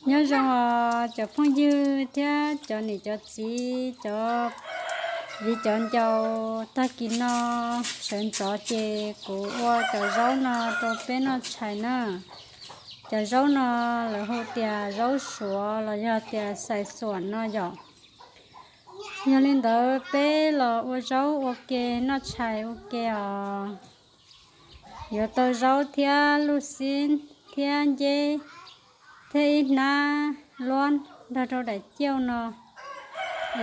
Nyob zoo os cov phooj ywg thiab cov niam cov txiv, cov viv cov ncaus. Tag kis no sawv ntxov ces kuv ua cov zaub no rau peb noj tshais na. Cov zaub no lawv hu tias zaub suav los yog tias xais xuam no yom. Yog li ntawd peb los ua zaub ua ke noj tshais ua ke os. Yuav tau zaub thiab luj xib thiab nceb thiab ib hnab luab nrog rau daim ciauj no.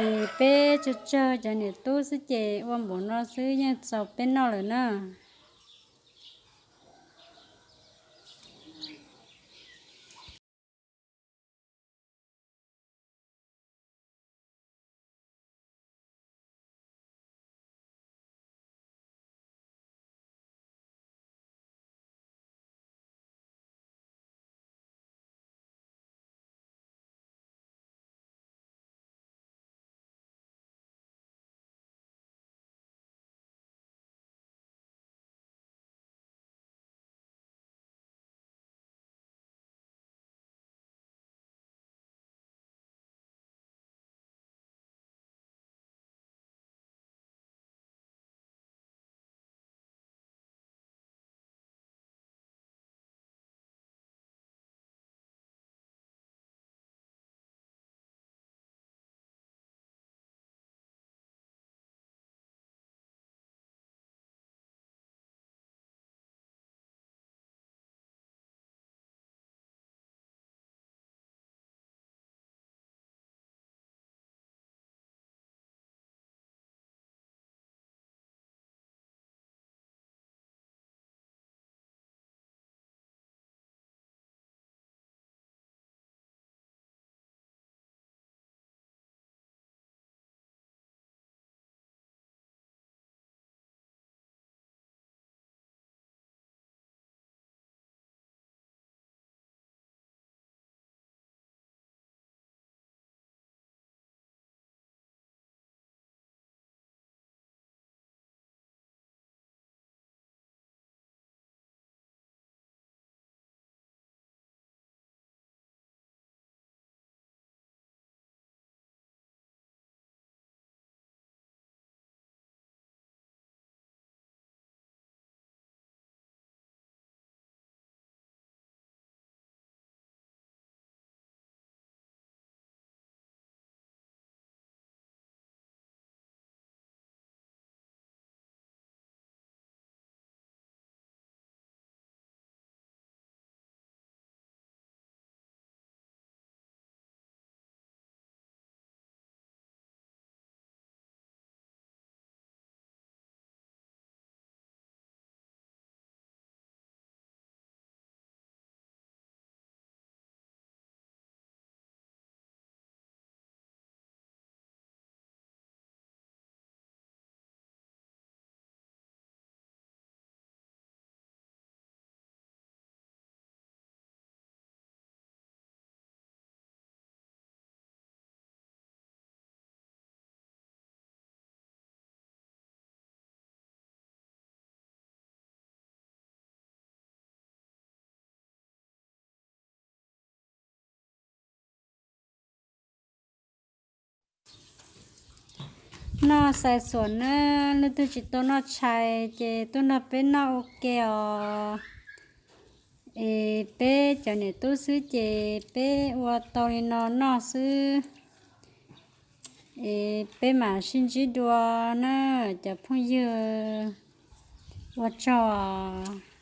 Es peb tsawg tsawg cov niam tub xwb ces ua npaum no xwb yeej txaus peb noj lawm na. Noj xais xuam na, leej twg tsis tau noj tshais ces tuaj nrog peb noj ua ke os. Es peb cov niam tub xwb ces peb ua tau li no noj xwb. Es peb mam sib ntsib dua na cov phooj ywg, ua tsaug.